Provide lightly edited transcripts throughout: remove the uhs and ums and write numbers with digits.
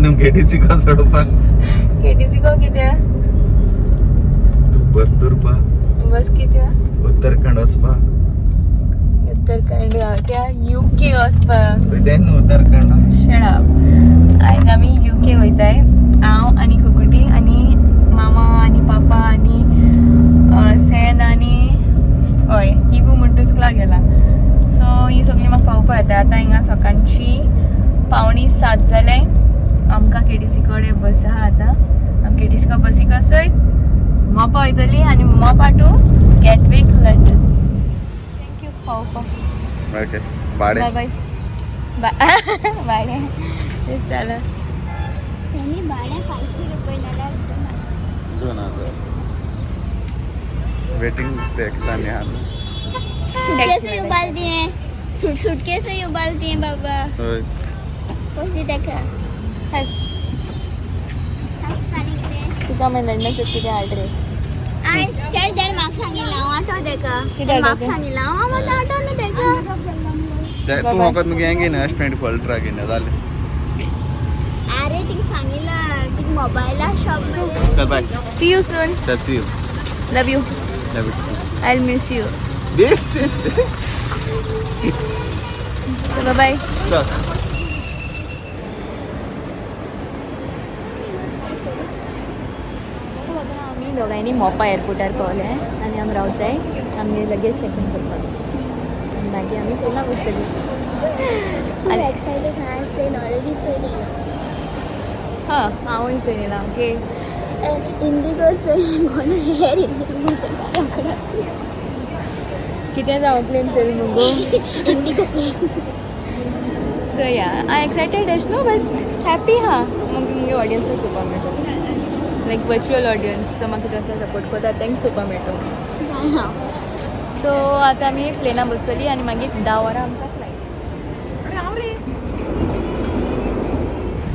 न्हू केटीसी को सोडोवपाक. केटीसी को कित्या? तूं बस धरपा. बस कित्या? उत्तराखंड वचपा. उत्तराखंड त्या युके वचपाक. तें न्हू उत्तराखंड. Shut up. आयज आमी युके वयताय, हांव आनी कुकुटी आनी मामा आनी पापा आनी सॅन आनी हय किगू म्हण टुस्कला गेला. सो ही सगळीं म्हाका पावपा येता. आतां हिंगा सकाळची 6:45 जाले. आमकां केटीसी कडेन बस आहा. आतां आमी केटीसी बसी कसय मोपा वयतली आनी Mopa to Gatwick, London. Thank you पावपा. Okay, भाडें. बाय बाय बाय बाय चला. त्यांनी भाड्या 500 रुपये लागला. 2000 वेटिंग टॅक्स आनी आहा न्हू. सुटकेस ही उबालती हैं, सुट सुटकेस ही उबालती हैं बाबा. हय. कसली ताका हस. हस आनी कितें? तुका मागीर लंडन कितें हाड रे. I तेणे तेणे म्हाका सांगिल्लें, हांव आठव ताका. कितें म्हाका आठवता? सांगिल्लें, हांव आतां आठवना ताका. ते तूं बाय. फकत मुगे हें घेयना, S24 ultra घेयना जालें. अरे, तिका सांगिल्लां, तिका मोबायला शॉप मरे. चल बाय. सी you सून. चल, C you. Love you. Love you. I miss you. This. चलो, बाय. चल. आमी दोगांयनी मोपा एअरपोर्टार पावले आनी आमी रावताय. आमगे लगेज चॅकीन करपाक आनी मागीर आमी प्लेना बसतली. तूं एक्सायटेड आहा, प्लेन ऑलरेडी चोयली. हां, हांवूय चोयलें आमगे. इंडिगो चोयली, कोण एअर इंडिया बसोवपा रोकडो. कितें जावं, प्लेन चोयली मुगो. Indigo plan. सो या, हांव एक्सायटेड एश न्हू, बट हॅपी हा. मागीर मुगे ऑडियन्सूय चोवपाक मेळटलो, लायक वर्च्युअल ऑडियन्स जो म्हाका जसो सपोर्ट करता तांकां चोवपाक मेळटलो. जाणा. सो आतां आमी प्लेना बसतली आनी मागीर 10 वरां आमकां फ्लायट. हांव रे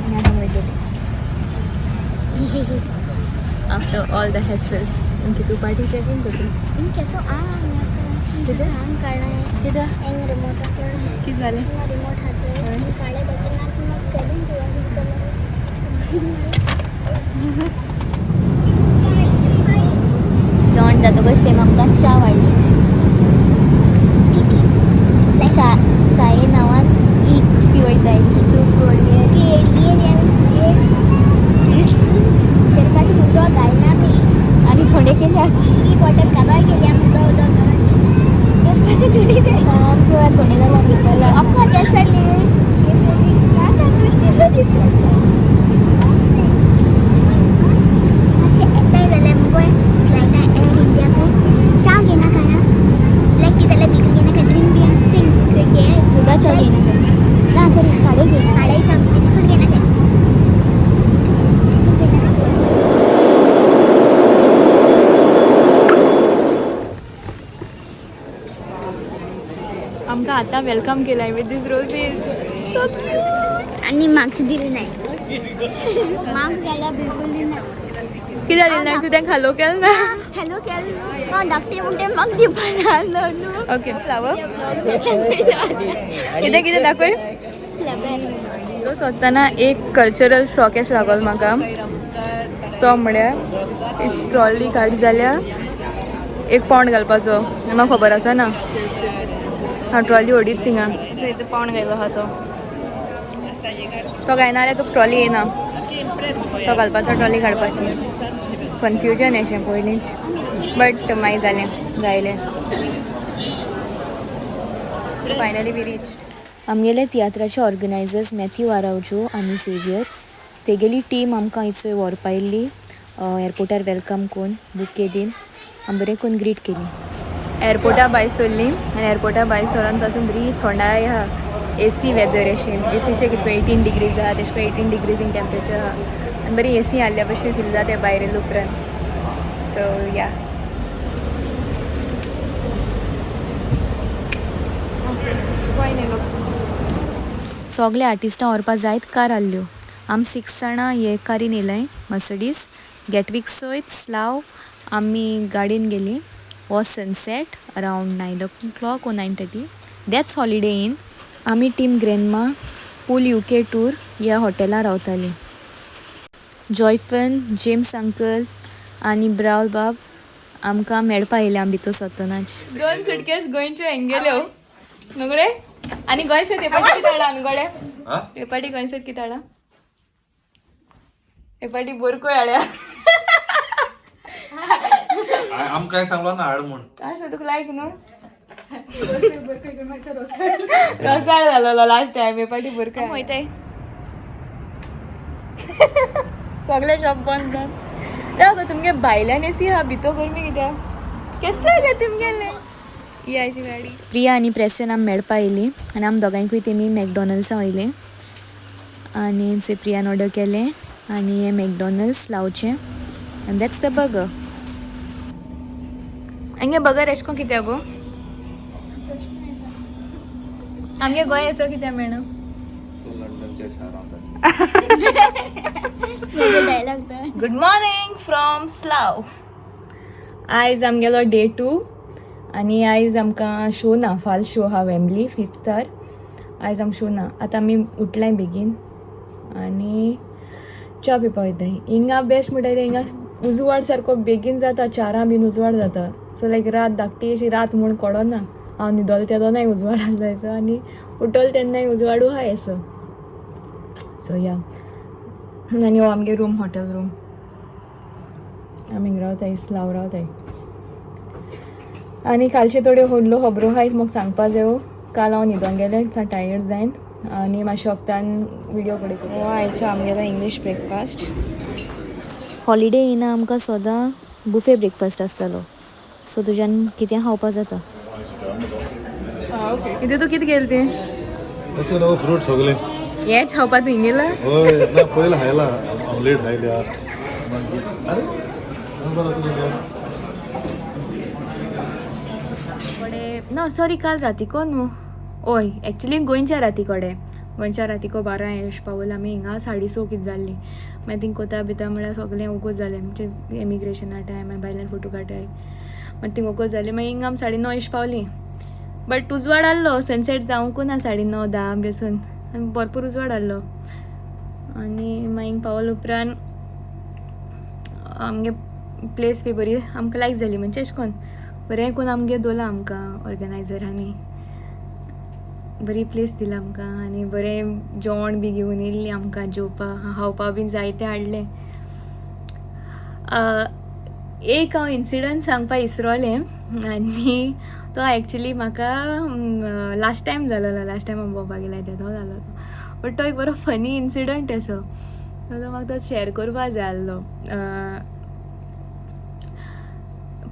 आनी आतां वयतली आफ्टर ऑल the hassle. कितू पार्टी चॅकीन करतली. इन केसो आ. कितें? आंग काडलें. कित्याक? हांगा रिमोट. कितें जालें? हांगा रिमोट हाचो हय. काळे बटन मग केबिन क्रू. जेवण जातकच तेणें आमकां च्या वाडली. च्या च्याये नांवान ईक पिवयताय की तूं कोडये. उदक घालना बी. आनी थोडे केल्या. ही बॉटल काबार केली आमी, उदक उदक घाल. सामकें थोडे जाल्यार. अक्का केसरली केसरली आतां दूद पिलो दिसता. अशें येताय जाल्यार मुगो फ्लायटार एअर इंडियाकू च्या घेयनाका. लायक ती जाल्यार बिलकूल घेयनाका. ड्रिंक बीन कितें घे. दुदा च्या घेयनाका. ना, सॉरी, काडे घेयना, काडे च्या बिलकूल घेयनाका, बिलकूल घेयनाका. आमकां आतां welcome केलाय with these roses, so cute. आनी मार्क्स दिले नाही. मार्क्स जाल्यार बिलकूल दिना. कित्याक दिलें ना तूं? तेंका हॅलो केलें ना? हॅलो केलें न्हू, धाकटे मुटे म्हाका दिवपा जालो न्हू. ओके, फ्लावर कितें कितें दाखय. तो सोदतना एक कल्चरल शॉक एशें लागलो म्हाका. तो म्हळ्यार ट्रॉली काड जाल्यार एक पावंड घालपाचो. म्हाका खबर आसा ना. हांव ट्रॉली ओडीत थिंगा इथं पावंड घायलो आहा. तो तो घायना जाल्यार तुका ट्रॉली येना. तो घालपाचो, ट्रॉली काडपाची. कन्फ्युजन एशें पयलींच, बट मागीर जालें, जायलें. Finally we reach. आमगेले तियात्राचे ऑर्गनायजर्स मॅथ्यू आरावजो आनी झेवियर, तेगेली टीम आमकां इचोय व्हरपा येयल्ली. एअरपोर्टार welcome कोन्न, बुके दीन आमी बरें कोन्न ग्रीट केली. एअरपोर्टा भायर सरली आनी एअरपोर्टा भायर सरोन पासून बरी थंडाय आहा. एसी वेदर अशें. एसीचें कितको 18 डिग्रीज आहा, तेश कोन 18 डिग्रीज इन टेम्परेचर आहा आनी बरी एसी आहल्या भशेन फील जाता भायर येयले उपरांत. सो या, गोंय न्ही लोक. सगळे आर्टिस्टां व्हरपा जायत कार आहल्यो. आमी सिक्स जाणां हे कारीन येयलाय, मर्सडीज. गेटवीक सयत स्लाव आमी गाडयेन गेली. हो sunset around 9 o'clock or 9:30. That's Holiday Inn. आमी टीम ग्रॅन्मा पूल युके टूर ह्या हॉटेलां रावतालीं. जॉयफन, जेम्स अंकल आनी ब्रावल बाब आमकां मेळपा येयले आमी भितर सोदतनाच. दोन सुटकेस गोंयच्यो हेंगेल्यो न्हू आनी गोंय सर तेपाटी कितें हाडला न्हू गडे? तेपाटी गोंय सर कितें हाडला? हेपाटी बोरकोय हाडल्या. आमकां सांगलो ना हाड म्हूण. आसा तुका लायक न्हू. रसाळ जालोलो लास्ट टायम. हेपाटी बोरकोय वयताय, सगळे शॉप बंद जावन राव गो. तुमगे भायल्यान एसी आहा, भितर गरमी कित्याक? केसो गे तुमगेले ही अशी गाडी. प्रिया आनी प्रेस्टन आमी मेळपा येयली आनी आम दोगांयकूय तेमी मॅकडॉनल्ड्सा वयले आनी थंय प्रियान ऑर्डर केलें आनी हें मॅकडॉनल्ड्स लावचें आनी that's the burger. हांगे बगर एशें कोन्न कित्याक गो? आमगे गोंय असो कित्याक मेळना? लंडनच्या शारांत. Dialogue. Good morning from Slough. आयज आमगेलो डे टू आनी आयज आमकां शो ना. फाल शो आहा वेम्बली फिफ्तार. आयज आमकां शो ना. आतां आमी उठलाय बेगीन आनी च्या पिवपा वयताय. हिंगा बेस्ट म्हणटा ते हिंगा उजवाड सारको बेगीन जाता. चारां बीन उजवाड जाता. सो लायक रात धाकटी अशी रात म्हूण कोडना. हांव न्हिदोलें तेदोनाय उजवाड आसलो आनी उठोल तेन्नाय उजवाडू आहाय असो. सो या, आनी हो आमगे रूम, हॉटेल रूम. आमी हिंगा रावताय, स्लाव रावताय. आनी कालचे थोड्यो व्हडल्यो खबरो आहाय म्हाका सांगपा जायो. काल हांव न्हिदोंक गेलें, टायर्ड जायन आनी मातशें वखदान विडियो कडे. हो आयचो आमगेलो इंग्लीश ब्रेकफास्ट. हॉलिडे इना आमकां सदां बुफे ब्रेकफास्ट आसतालो, सो तुज्यान कितें खावपा जाता. इथे तूं कितें केलें तें? ताचें न्हू फ्रूट सगळे. हेंच खावपा तूं हिंगेला? हय, ना, पयलीं खायला, ऑमलेट खायल्या मागीर. अरे बरं तुजें. कडे ना, सॉरी, काल रातीको न्हू. हय, एक्चुली गोंयच्या राती कडेन, गोंयच्या रातीको 12 अशें पावल आमी हिंगा. 6:30 कितें जाल्ली. मागीर थिंग कोता बिता म्हळ्यार सगळें वोगोत जालें. म्हणजे इमिग्रेशना टायम, मागीर भायल्यान फोटो काडटाय, मागीर थिंग वोगोत जालें. मागीर हिंगा आमी 9:30 अशें पावलीं. बट उजवाड आहलो, सनसेट जावंकू ना. 9:30 10 बेसून आनी भरपूर उजवाड आहलो. आनी मागीर पावल उपरांत आमगे प्लेस बी बरी आमकां लायक जाली. म्हणजे अशें कोन्न बरें कोन्न आमगे दवरलां आमकां ऑर्गनायजरांनी. बरी प्लेस दिला आमकां आनी बरें जेवण बी घेवन येयल्लीं आमकां जेवपा खावपा बीन जायतें हाडलें. एक हांव इन्सिडंट सांगपा इसरोलें आनी तो एक्चुली म्हाका लास्ट टायम जालोलो. लास्ट टायम हांव भोंवपाक गेलें तेदो जालो, बट तो एक बरो फनी इन्सिडंट असो, तो म्हाका तो शेअर करपा जाय आसलो.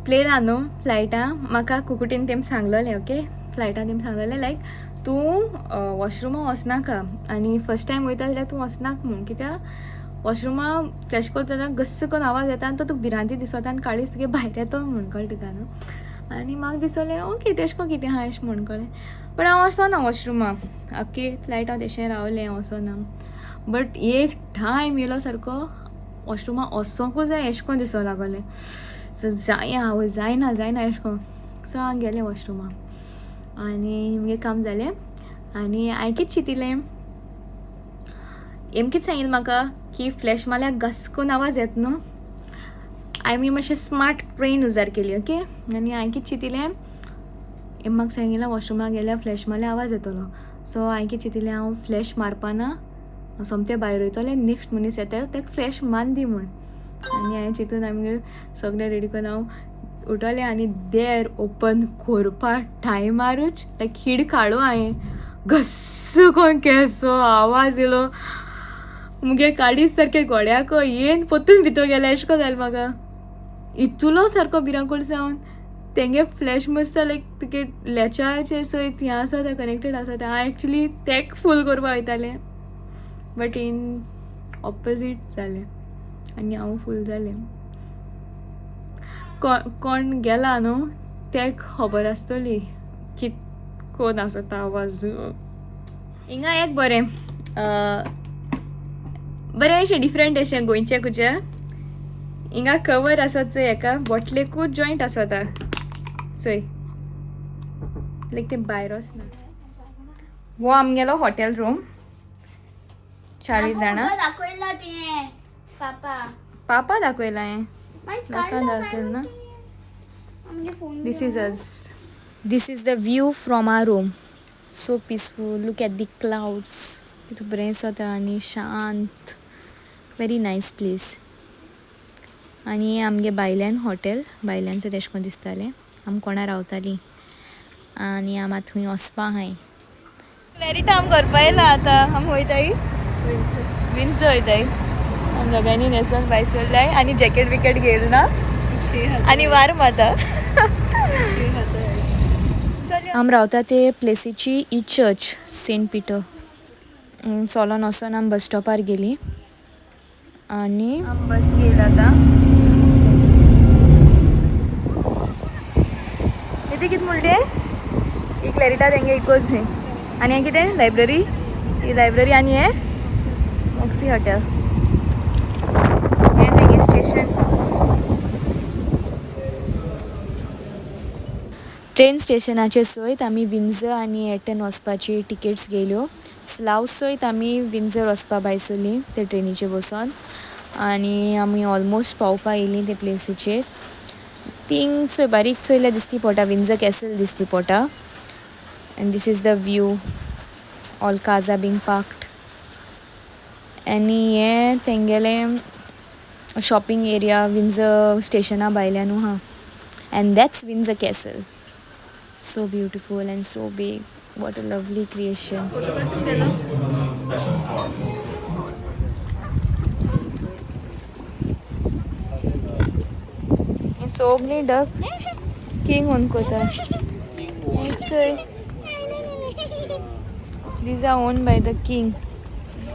प्लेना न्हू, फ्लायटा म्हाका कुकुटीन तेम सांगलोलें, ओके, फ्लायटान तेम सांगलोलें लायक तूं वॉशरुमा वचनाका आनी फर्स्ट टायम वयता जाल्यार तूं वचनाका म्हूण, कित्याक वॉशरुमा फ्लॅश करता जाल्यार गस्स करून आवाज येता आनी तो तुका भिरांती दिसता आनी काळीज तुगे भायर येता म्हूण, कळटा तुका न्हू. आनी म्हाका दिसलें ओके, तेशें कोन्न कितें आहा अशें म्हूण कळ्ळें. बट हांव वचना वॉशरुमा, आख्खी फ्लायट हांव तेशें रावलें, वचना. बट एक टायम येयलो सारको वॉशरुमा वचोंकूच जाय एशें कोन्न दिसो लागोलें. सो जाय हांव, जायना जायना एशें कोन्न. सो हांव गेलें वॉशरुमा आनी मुगे काम जालें आनी हांवें कितें चिंतिलें, हेम कितें सांगिल्लें म्हाका की फ्लॅश मारल्यार घस करून आवाज येता न्हू. हांवें मातशें स्मार्ट ब्रेन उजार केली, ओके. आनी हांवें कितें चिंतिलें, हेम म्हाका सांगिल्लें वॉशरुमा गेल्यार फ्लॅश मारल्यार आवाज येतलो. सो हांवें कितें चिंतिलें, हांव फ्लॅश मारपाना, हांव सोमतें भायर वयतलें, नेक्स्ट मनीस येता ताका फ्लॅश मारून दी म्हूण. आनी हांवें चिंतून आमगेर सगळें रेडी करून हांव उठलें आनी देर ओपन करपा टायमारूच लायक हिड काडू हांवें, घस्स करून केसो आवाज येयलो, मुगे काडीच सारकें गोड्याको येन परतून भितर गेलें अशें करून जालें म्हाका. इतलो सारको भिरांकूळ जावन तेंगे फ्लॅश मस्त लायक तुगे लेच्याचे सयत हें आसा तें कनेक्टेड आसा तें. हांव एक्चुली तेक फूल करपा वयतालें, बट इन ऑपोजीट जालें आनी हांव फूल जालें. कोण गेला न्हू तेक खबर आसतली कित कोण आसा तो आवाज. हिंगा एक बरें बरें अशें डिफरंट अशें गोंयचें कुचे हिंगा कवर आसा चोय, एका बोटलेकूच जॉयंट आसता चोय, लायक तें भायर वचना. हो आमगेलो हॉटेल रूम, चारूय जाणां. दाखयला तुवें. पापा पापा दाखयला हें दाखयल ना. This is us. This is the view from our room. So peaceful. Look at the clouds. तितू बरें दिसता आनी शांत. Very nice place. आनी आमगे भायल्यान हॉटेल, भायल्यान सुद्दां तेश कोन दिसतालें. आम कोणा रावतालीं आनी आम आतां थंय वचपा आहाय. क्लॅरिटा आम करपा येयला आतां. आम वयताय विन्सो वयताय. आम दोगांयनी न्हेसोन भायर सरलाय आनी जॅकेट विकेट घेयल ना आनी वार माता. आम रावता ते प्लेसीची ही चर्च सेंट पिटर. चलोन वचोन आम बस स्टॉपार गेली आनी आम बस घेयला आतां. येते कितें म्हणलें ही क्लॅरिटा तेंगे इकोज न्ही. आनी हें कितें लायब्ररी, ही लायब्ररी आनी हें मॉक्सी हॉटेल, हें तेंगे स्टेशन. ट्रेन स्टेशनाचे सयत आमी विंझर आनी एटन वचपाची टिकेट्स घेयल्यो. स्लाव सयत आमी विंझर वचपा भायर सरलीं ते ट्रेनीचेर बसोन आनी आमी ऑलमोस्ट पावपा येयलीं ते प्लेसीचेर. थिंग चोय बारीक चोयल्यार दिसती पोटा विंझर कॅसल दिसती पोटा. And this is the view, all cars are being parked. आनी हें तेंगेलें शॉपिंग एरिया विंझर स्टेशना भायल्यानू आहा. And that's Windsor Castle. So beautiful and so big. What a lovely creation. हे सगळीं डक किंग ओन कोता. These are own by the king.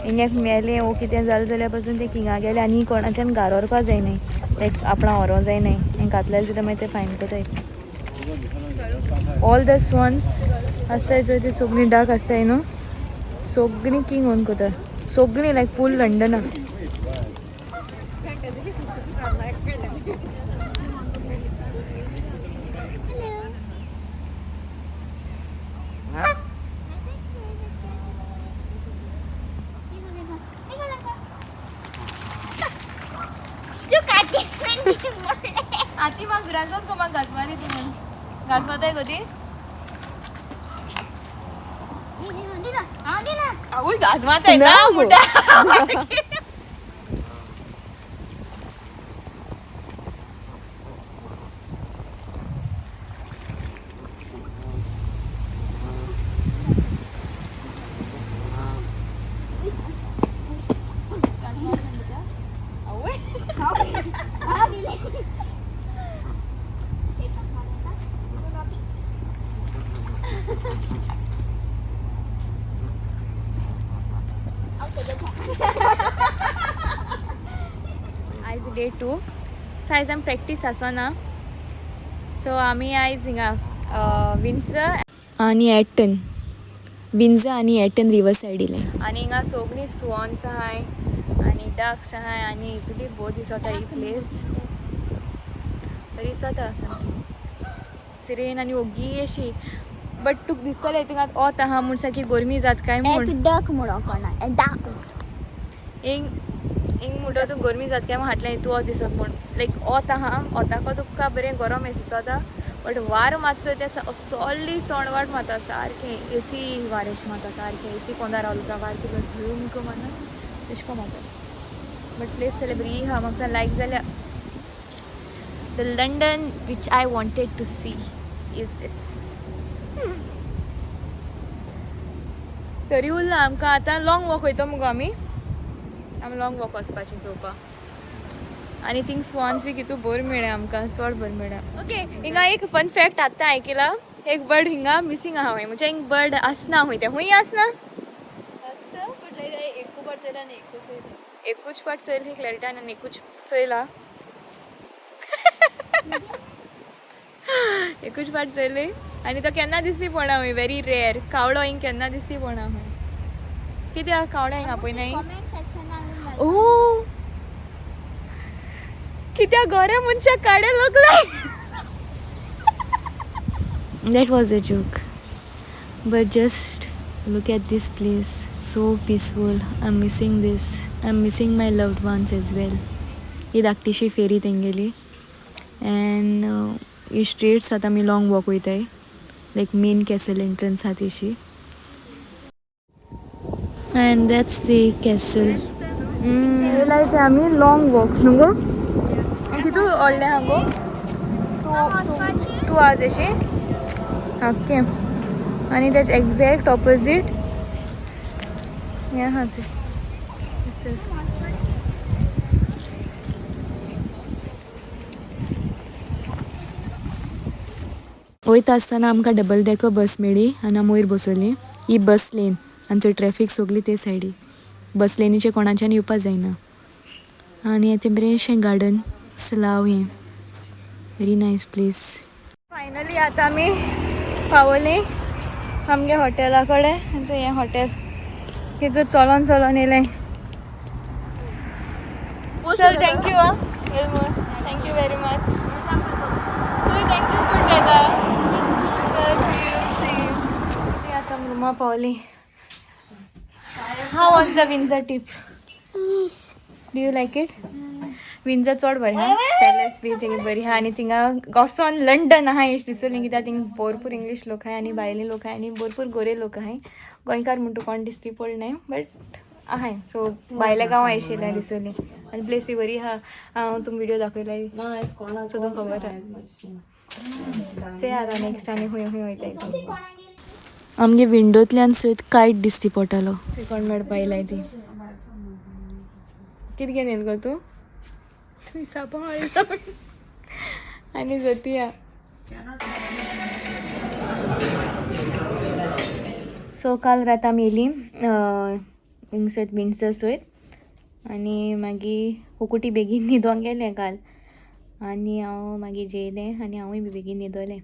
हिंगा मेलें वो कितें जालें जाल्यार पासून ते किंगा गेले आनी कोणाच्यान घार व्हरपा जायनाय, लायक आपणा व्हरों जायनाय. हें घातल्यार सुद्दां मागीर ते फायन कोताय. ऑल the swans आसताय चोय ती सगळीं डक आसताय न्हू, सगळीं किंग ओन कोता, सगळीं लायक फूल लंडना. आती म्हाका विराजोन गो, म्हाका गाजमारी ती म्हूण गाजमाताय गो ती. आवय गाजमाताय ना मुटा. आयज डे 2. सो आयज आमी प्रॅक्टीस आसना, सो आमी आयज हिंगा विंझर आनी एटन, विंझर आनी एटन रिवर सायडीलें. आनी हिंगा सगळीं स्वॉन्स आहाय आनी डक्स आहाय आनी इतली बरी दिसता ही प्लेस, बरी दिसता सामकी सिरेन आनी ओगी अशी. बट तुका दिसतलें थिंगा वत आहा म्हूण सारकी गरमी जात काय म्हूण. डक म्हणो कोणा डाक हिंग हिंग म्हणटा तुका गरमी जात काय म्हूण हाटल्यान हितू वत दिसत म्हूण लायक वत आहा, वताको तुका बरें गरम हें दिसता बट वार मातसो तें सॉलिड तोंडवाट मारता सारकें, एसी वारें अशें मारता सारकें, एसी पोंदा रावलो वार कितलो झूम मारना तशें कोन मारता. बट प्लेस जाल्यार बरी आहा म्हाका लायक जाल्यार. The London which I wanted to see is this. तरी उरला आमकां आतां लॉंग वॉक वयतो मुगो आमी, आमी लॉंग वॉक वचपाचें चोवपा. आनी थिंग स्वॉन्स बी कितू बोर मेळ्ळें आमकां, चड बोर मेळ्ळें. ओके हिंगा एक फन फॅक्ट आत्तां आयकला, एक बर्ड हिंगा मिसींग आहा म्हणजे हिंग बर्ड आसना हुंय, तें हुंय आसना एकूच पाट चोयलें क्लॅरिटान आनी एकूच चोयला, एकूच पाट चोयलें आनी तो केन्ना दिसती पडना हुंय, व्हेरी रेयर. कावळो हिंग केन्ना दिसती पडना हुंय, कित्याक कावळ्या हिंगा पळय नाय. ओ कित्याक गोऱ्या मनशाक काडे लोकलाय. That was a joke, but just Look at this place, so peaceful. I am missing this, I am missing my loved ones as well. ही धाकटीशी फेरी तेंगेली अँड ही स्ट्रीट्स आतां आमी लाँग वॉक वयताय, लायक मेन कॅसल एंट्रन्स आहा तेशी. And that's the castle. येयलाय ते आमी long walk न्हू गो. कितू व्हडलें आहा गो, 2 आवर्स अशी. ओके, आनी तेजे एग्जॅक्ट ऑपोजीट हें आहा कॅसल. वयता आसतना आमकां डबल डेकर बस मेळ्ळी आनी आमी वयर बसली. ही बस लेन, आमचो ट्रॅफीक सगली ते सायडी. बस लेनीचे कोणाच्यान येवपा जायना. आनी तें बरेंशें गार्डन स्लाव हें, व्हेरी नायस प्लेस. फायनली आतां आमी पावली आमगे हॉटेला कडेन. आमचें हें हॉटेल कितू चलोन चलोन येयलें. चल, thank you आं, thank you very much. तूं thank you म्हूण घेता. चल, सी you, C you. आतां रुमा पावली. How was the Windsor trip? Yes. Do you like it? Windsor चड बरें आहा, पॅलेस बी थिंगा बरी आहा आनी थिंगा गोसोन लंडन आहा एश दिसलें, कित्याक थिंग भरपूर इंग्लीश लोक आहाय आनी भायले लोक आहाय आनी भरपूर गोरे लोक आहाय. गोंयकार म्हणटा कोण दिसती पडले नाय, बट आहाय. सो भायल्या गांवां आशिल्लें दिसली आनी प्लेस बी बरी आहा. हांव तुमकां व्हिडियो दाखयलाय, सो तुमकां खबर आहा. चया आतां नेक्स्ट आनी खंय खंय वयताय. आमगे विंडोंतल्यान सयत कायट दिसती पडटालो. कोण मेळपा येयलाय ती कितें घेवन येयला गो तूं? थंय साबण आनी जतिया. सो काल रात आमी येयली हिंग सयत विंडसर सयत आनी मागीर कुकुटी बेगीन न्हिदोंक गेलें काल आनी हांव मागीर जेयलें आनी हांवूय बी बेगीन न्हिदोलें,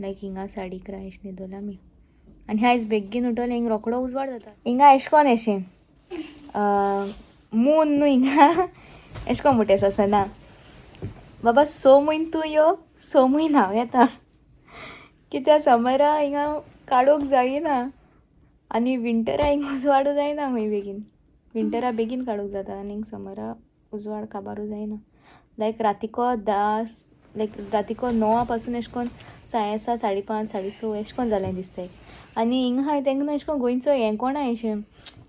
लायक हिंगा 11:30 अशें न्हिदोलें आमी. आनी आयज बेगीन उठोलें. हिंग रोकडो उजवाड जाता हिंगा. एशें कोन एशें मून न्हू हिंगा, एशें कोन म्हणटा आसना बाबा. 6 म्हयने तूं यो, 6 म्हयने हांव येता, कित्याक समरा हिंगा काडूंक जायना आनी विंटरा हिंगा उजवाडू जायना खंय बेगीन. विंटरा बेगीन काडूंक जाता आनी समरा उजवाड काबारू जायना. लायक रातीको 10, लायक रातीको 9 पासून एशें कोन 7:30, 5:30, 6:30 एशें कोन जालें दिसताय. आनी हिंगा हांवें तांकां न्हू एशें कोन गोंयचो हें कोणा एशें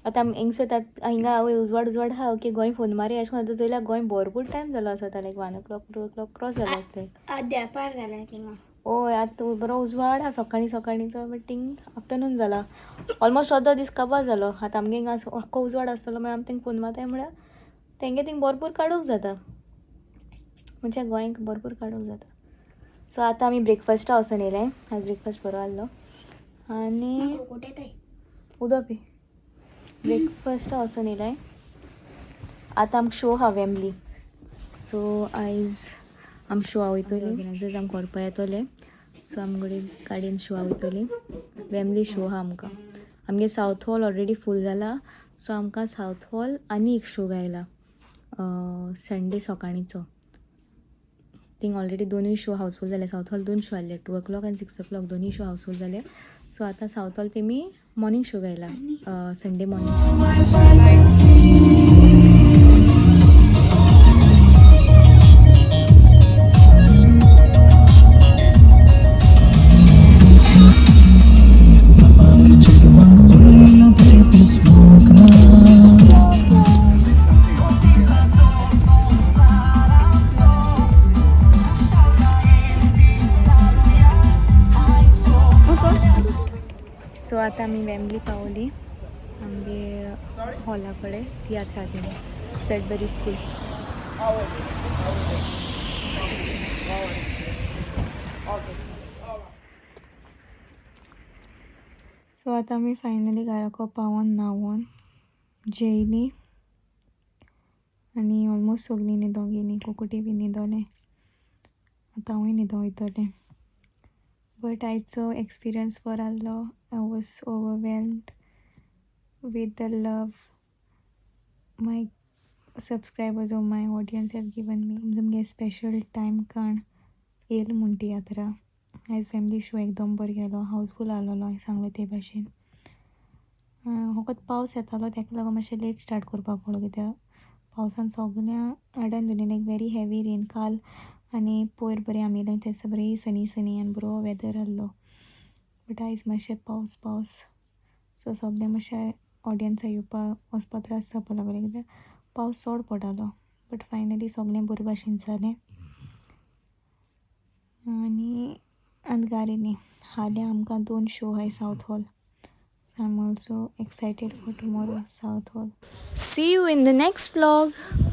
आतां आमी हिंग सोतात हिंगा उजवाड उजवाड आहा. ओके, गोंय फोन मारी एशें कोन आतां चोयल्यार गोंय भरपूर टायम जालो आसता, लायक 1 o'clock, 2 o'clock cross जालो आसता. देपार जाला थिंगा. हय, आतां बरो उजवाड आहा सकाळीं सकाळींचो, बट थिंग आफ्टरनून जाला, ऑलमोस्ट अर्दो दीस काबार जालो. आतां आमगे हिंगा आख्खो उजवाड आसतलो, मागीर आमी तांकां फोन मारताय म्हळ्यार तेंगे थिंग भरपूर काडूंक जाता, म्हणजे गोंयांक भरपूर काडूंक जाता. सो आतां आमी ब्रेकफास्टा वचोन येयले. आज ब्रेकफास्ट बरो आहलो आनी उदक पी. ब्रेकफास्टा वचोन येयले. आतां आमकां शो आहा वेम्बली. सो आयज आमी शो वयतली, ऑर्गनायजर्स आमकां व्हरपा येतले. सो आमगेर गाडयेन शो वयतली, वेम्बली शो आहा आमकां. आमगे सावथ हॉल ऑलरेडी फूल जाला, सो आमकां सावथ हॉल आनी एक शो गायला संडे सकाळींचो. थिंग ऑलरेडी दोनूय शो हाऊसफूल जाले. सावथ हॉल दोन शो आहले, 2 o'clock आनी 6 o'clock, दोनूय शो हाऊसफूल जाले. सो आतां सावथ हॉल तेमी मॉर्निंग शो गायला, संडे मॉर्निंग. सो आतां आमी वेम्बली पावली आमगे हॉला कडेन. तियात्र आहा सडबरी स्कूल. सो आतां आमी फायनली घराको पावोन न्हांवोन जेयली आनी ऑलमोस्ट सगळीं न्हिदोंक गेलीं. कुकुटी बी न्हिदोलें, आतां हांवूय न्हिदों वयतलें. बट आयचो एक्सपिरियन्स बरो आहलो. I was overwhelmed with the love my subscribers or my audience have given me. तुमगे स्पेशल टायम काण येयल म्हूण तियात्रा. आयज फॅमिली शो एकदम बरो गेलो, हाऊसफूल आहलोलो हांवें सांगलें ते भाशेन. फकत पावस येतालो, तेका लागून मातशें लेट स्टार्ट करपाक पडलो, कित्याक पावसान सगळ्या अडन धरलें, लायक व्हेरी हेवी रेन. काल आनी पयर बरें आमी येयले तेन्ना बरी सनी सनी आनी बरो वेदर आहलो, बट आयज मातशें पावस पावस, सो सगळें मातशें ऑडियन्सा येवपा वचपा त्रास जावपा लागले, कित्याक पावस चड पडटालो. बट फायनली सगळें बरे भाशेन जालें आनी आतां घारा येयलीं. हाल्यां आमकां दोन शो आहाय south hall, so I am also excited for tomorrow Southall. See you in the next vlog.